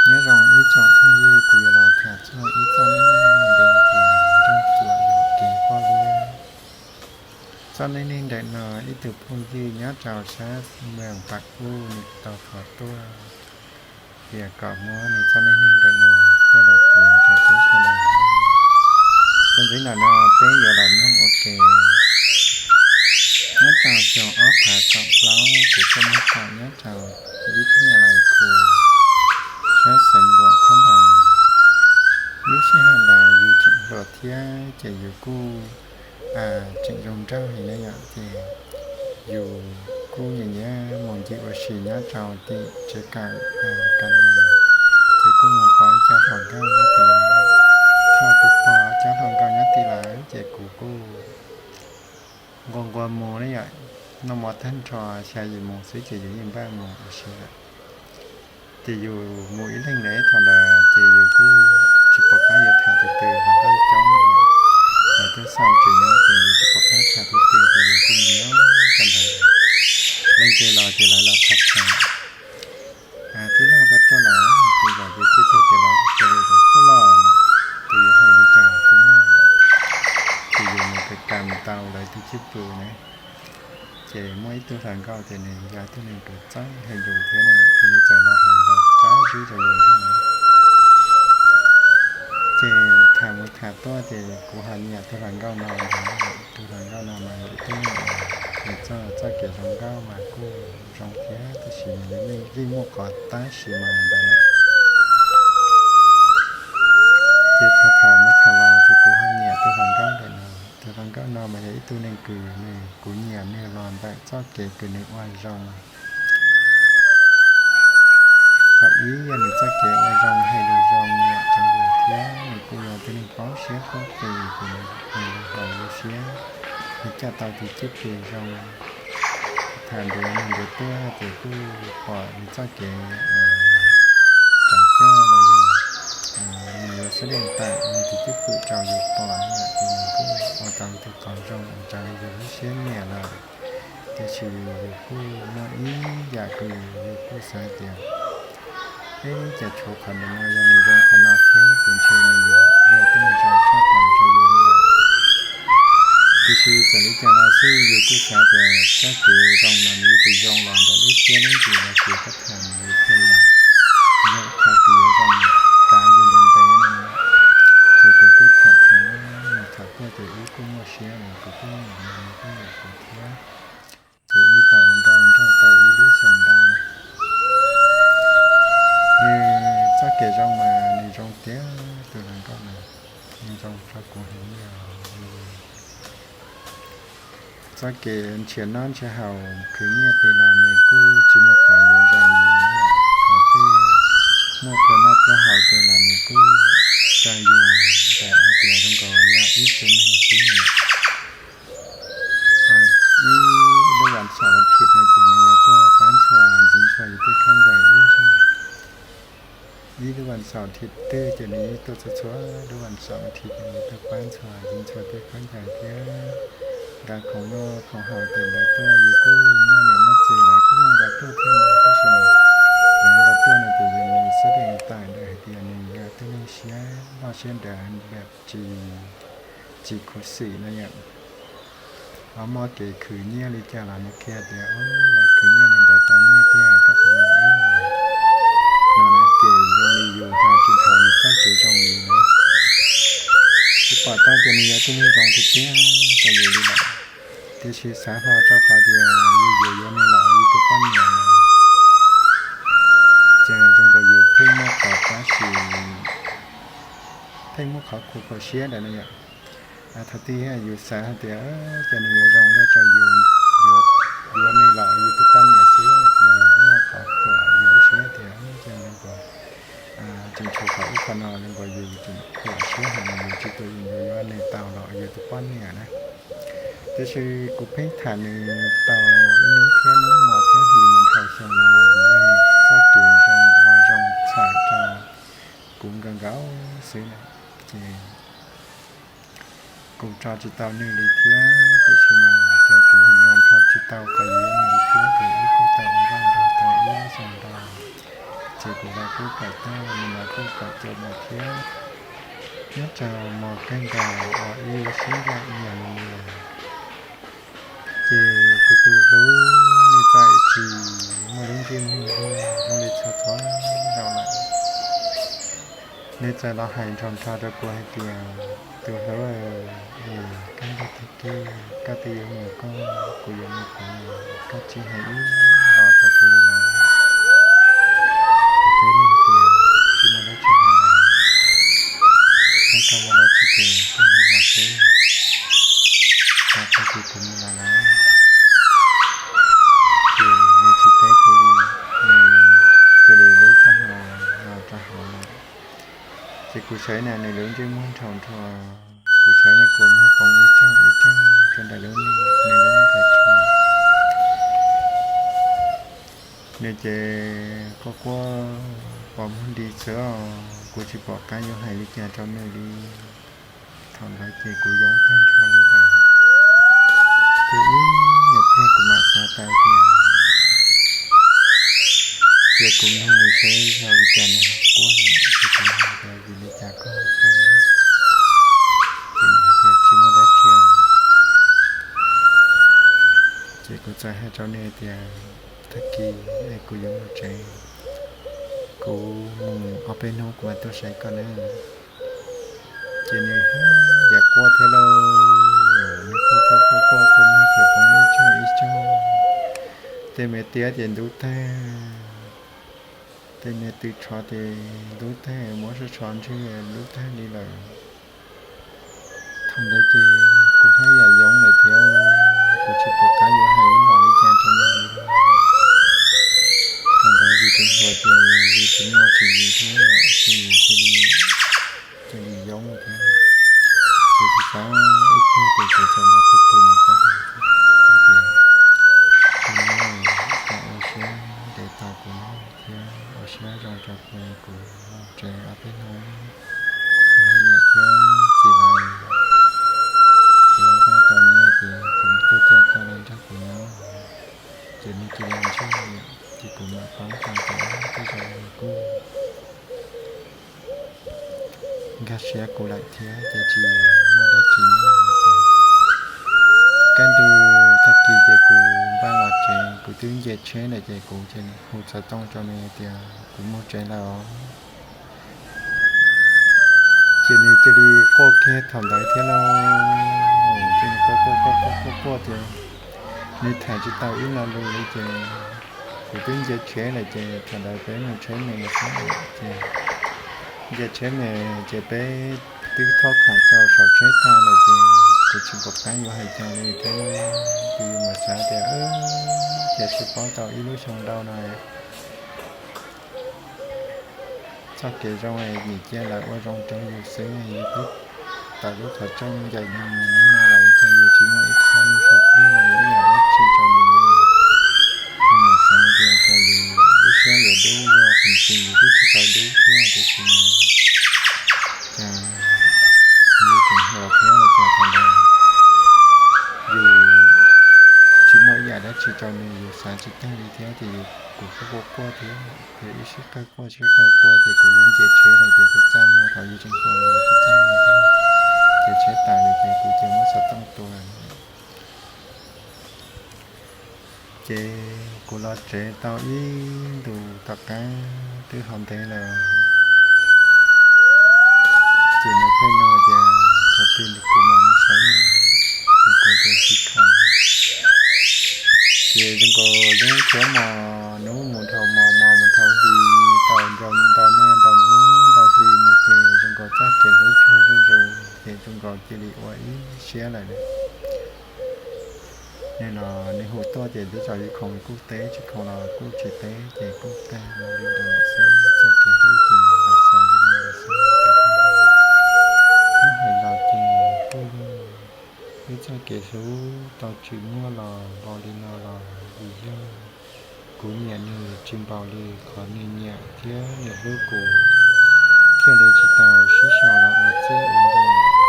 Nyob zoo ib tsoom phooj ywg, kuv yuav los tham txog ib txoj neej neeg muaj npe tias Nraug Cuam yuam kev poj liab. Txoj neej neeg ntawm no ib tug phooj ywg nyob rau sab moos Pas Kuj nws tau thov tuaj tias kom muab nws txoj neej neeg ntawm no coj los piav rau peb sawv daws. Txuas ntxiv ntawm no peb yuav los mloog ua ke. Nyob rau xyoo ob phav kaum plaub, kuv tuaj nyob rau, nyob rau ib tug nyuag lais khu sab xeev Luam Phab Npas. Lub sij hawm ntawd yus tseem hluas thiab ces yus kuj tseem zoo nraug li na yom, ces yus kuj nyiam nyiam mus ncig ua si nyob rau tim tsev kawm kas, ces kuj mus pom ib co hluas nkauj nyob tid. Thaum kuv pom cov hluas nkauj nyob tid lawm ces kuv kuj nquag nquag mus na yom, noj mov tag nrho xya yim moos xwb ces yus yeej npaj mus ua si lawm. Ces yus mus ib leeg ntawd, thaum ntawd ces yus kuj tsis pom qab yuav tham tus twg, hluas nkauj coob li. Lawv tuaj xauj tsev nyob ces yus tsis pom qab tham tus twg ces yus kuj mus nyob rau ntawd. Leej twg los ces lawv los tham tham. Tij laug, koj tuaj los? Tus zam ces tij laug ces los cia li tuaj los, tus yuav hais li cas kuj muaj yom. Ces yus mus kam kam tau lawv tus cwj pwm na. Ces muaj ib tug hluas nkauj tias nws yog ib tug neeg kawm txawj hais lus thiab na, ces nws txawm los hais lus qab zib rau yus thiab na. Ces tham mus tham tuaj ces kuv ho nyiam tus hluas nkauj no ntag. Tus hluas nkauj no mas yog ib tug neeg uas nws txoj, txoj kev zoo nkauj mas kuj zoo thiab, tab sis mas yus yeej muaj qhov tab sis mas ntawd. Ces tham tham mus tham los ces kuv ho nyiam tus hluas nkauj ntawm no. Tus hluas nkauj no mas yog ib tug neeg kws nws, kuv nyiam nws los ntawm txoj kev kws nws ua zoo. Qhov ib yog nws txoj kev ua zoo, hais lus zoo, nyiam rau yus thiab nws kuj yog tus neeg paub siab paub qis, ces nws hais lus haum yus siab, nws coj tau tus cwj pwm zoo. Tham ntev mus ntev tuaj ces kuj pom nws txoj kev tsav coj los yog nws yuav xab deej tawm nws tus cwj pwm rau yus pom no ces nws kuj ua tau tus qhov zoo uas raws li yus lub siab nyiam lawm. Tiam sis yus kuj muaj ib yam kws yus kuj xav tias, eb, cas tshuav qhov ntawm no, yog nws zoo qhov no thiab ces ntshe nws yuav yog tus neeg zoo tshaj plaws rau yus li lawm. Tiam sis txawm li cas los xij yus kuj xav tias txoj kev zoo no nws yuav tsum zoo los ntawm lub siab lub ntsws los ces koj tham nws thiaj li yog qhov kws yuav zoo kav yus ntev ntev no. Ces kuv kuj tham tham mus tham tuaj ces wb kuj muaj siab los kuv kuj nyiam nws, nws kuj nyiam kuv thiab. Ces wb tau ua nkauj ua nraug tau ib lub xyoo ntau na. Nws txoj kev zoo mas nws zoo tiag, tus hluas nkauj no nws zoo rau kuv heev li os. Txoj kev nrhiav noj nrhiav haus khwv nyiaj tid los nws kuj tsis muaj qhov yuav zoo yus na. Qhov tej muaj pluag noj pluag haus tid los nws kuj raws yus ntawm hais tias zoo nkaus yog ib tug neeg xwb na. Ib lub vas xaum vas thiv no ces nws yuav tuaj pab ntxhua ntxiv ntxhua yus tej khaub ncaws ib zaug. Ib lub vas xaum vas thiv twg ces nws yeej tuaj txhua txhua lub vas xaum vas thiv ces nws tuaj pab ntxhua ntxiv ntxhua tej khaub ncaws thiab nqa khoom noj khoom haus tej ntawd tuaj. Yus kuj muaj niam muaj txiv lawv kuj nqa tuaj thiab no, tab sis mas lawv nqa tuaj no ces yus xab deej tawm ntawm hais tias nws yog tus neeg siab loj siab ntev, tsis, tsis khuv xim no yom. Ho muaj kev khwv nyiaj li cas los nws qhia tias, lawv khwv nyiaj li ntawd tau nyiaj tiag, koj puas mus ib no na. Ces zoo li yus hais tsis dhau nws txoj kev zoo li na. Kuv pom tau tias nws yog tus neeg zoo tiag tiag rau yus li lawm, tiam sis xav hlo rau qhov tias yus yuav yuav nws los ua yus tus poj niam no, ces zoo nkaus yus pheej muaj qhov tab sis pheej muaj qhov khuv khuv siab ntawd na yom. Thaum twg yus xav hais tias ces nws yuav zoo luaj rau yus, yuav nws los ua yus tus poj niam xwb no ces yus muaj qhov khuam yus lub siab tias ces zoo nkaus tseem tshuav qhov ub qhov no, zoo nkaus yus tseem khuam siab heev, yus tsis tuaj yuav nws tau los ua yus tus poj niam na. Tiam sis kuv pheej tham nws tau ib hnub thiab hnub hmo thiab hli mus dhau xyoo no los vim yog nws txoj kev zoo uas zoo txhawm rau kuv nkaus nkaus xwb na. Ces kuv tso tsis tau nws li thiab, tiam sis mas ces kuv nyuam qhuav tsis tau qhov yuav nws li thiab, ces wb kuj tau ua nkauj nraug tau ib lub xyoo ntau. Ces kuv los kuj pom tag, nws los kuj pom cov mus thiab. Nyob rau hmo kawg nkaus uas ib lub sib zam ib yam li, ces kuv tus hlub nws txawm tsis muaj lub ntsej muag zoo li txhua txhua zaus lawm. Nws txawm los hais nrhov nrhov rau kuv hais tias, tus hlub, es koj nyob tag kis koj twb yuav mus koj, kuv yuav mus kuv, koj tsis hais ib los rau kuv li los? Kuv teb nws tias, tsis muaj dab tsi hais, yog koj muaj dab tsi ces koj hais los xwb, tsam tag kis kuv mus los lawm. Ces nws tsis teb kuv li, nws cia li lub taub hau los rau hauv lawm. Ces kuv saib na nws lub ntsej muag nrhov nrhov, kuv saib na kua muag poob ib tsaug ib tsaug rau ntawm lub, nws lub ntsej muag. Nws ces quaj quaj pos muag nti xwb os, kuv tsis pom qab yuav hais li cas rau nws li. Thaum ntawd ces kuv yoov tag nrho li lawm. Ces ib nyuag pliag kuv mam xav tau tias, cia kuv nug nws seb yog li cas nws ho quaj na, ces kuv nug tias, vim li cas koj ho quaj na? Ces nws tias, tsis muaj dab tsi os. Ces kuv txawm hais rau nws tias, tag kis es kuv yuav mus tsev, kuv mus ob peb hnub kuv mam tuaj saib koj na. Ces nws haj yam quaj thiab lauj, nws quaj quaj quaj quaj kua muag ces poob ib tsaug ib tsaug. Tej me tiab ces ntub tag, tej me tw tsho ces ntub tag, muab sab tsho ntswg ntub tag li lawm. Thaum ntawd ces kuv haj yam yoov lawm thiab, kuv tsis pom qab yuav hais ib los li cas rau nws li. Thaum ntawd yus tseem hluas ces yus tsis muaj tsis yus thiab yom, ces cia li, cia li yoov thiab. Ces kuv xav ib pliag ces kuv txawm los pw pw nws taub hau, kuv tias, tus me, koj ua siab ntev tos kuv thiab ua siab zoo rau kuv, kuv mus tsev ob peb hnub, kuv haj yam thiab txiv lawv, kuv npaj tau nyiaj ces kuv tuaj coj koj los nrog kuv nyob. Ces nws cia li ntsej, ces kuv mam paub tau tias tej zaum nws kuj nkag siab kuv lawm thiab ces tsis muaj dab tsi nyob no ces kaj ntug tag kis ces kuv npaj los tsev, kuv twb nce tsheb lawm ces kuv cia li hu xov tooj rau nws tias kuv mus tsev lawm os. Ces nws cia li quaj kiag thaum ntawd thiab lauj. Ces nws quaj quaj quaj quaj quaj quaj tias nws tham tsis tau ib lo lus li ces kuv twb nce tsheb lawm ces thaum ntawd peb mus tsheb me xwb ces nce tsheb me ces peb twb thob khoom rau saum tsheb tag lawm ces kuv tsis pom qab yuav hais cas li thiab. Ces yus mam xav tias, ces sib paub tau ib lub xyoo ntau no, txoj kev zoo nim cia lawv ua zoo rau yus xwb, yus twb tawm lub qhov rooj ncaim nws mus hnub no lawm cas yus tsis muaj ib qho nyuag suab plig los yog ib yam dab tsi rau nws li. Yus mam xav tias cas yus lub siab yuav dub luaj, qhov tseeb yus twb tsis tau dub thiab tiam sis mas cas yus tseem hluas thiab los cas thaum ntawd yus tsis muaj ib yam dab tsi rau nws, yus xav tsis tag li thiab ces yus, kuv quaj quaj quaj thiab, ces ib sij qawg quaj sij qawg quaj ces kuv lub nce tsheb no ces txaj txaj muag, thaum yus tseem hluas yus txaj txaj muag thiab, ces tsheb tas lawm ces kuv ces muab xov tooj tua. Ces kuv los tsev tau ib ntus tom qab twb ho ntev lawm, ces nws pheej nug tias thaum twg kuv mam mus saib nws, ces kuv tias tsis khoom. Ces zoo nkaus hnub thiab hmo, hnub mus dhau hmo, hmo mus dhau hli, tau ntau hnub ntau hli mus ces zoo nkaus txoj kev hlub tsuag zuj zus ces zoo nkaus cia li ua ib siab lawm. Nws los nws hu tuaj ces twb txawm yus khoom kuj teb, tsis khoom los kuj tsis teb ces kuj tag li ntawd lawm xwb. Txoj kev hlub ces los xaus li no lawm xwb. Hnub hais los ces kuj yog wb txoj kev hlub tau tsis muaj los npaum li no los vim yog kuv nyiam nws tsis npaum li qhov nws nyiam thiab nws hlub kuv, thiaj li tsis tau sib sau los ua txij ua nkawm.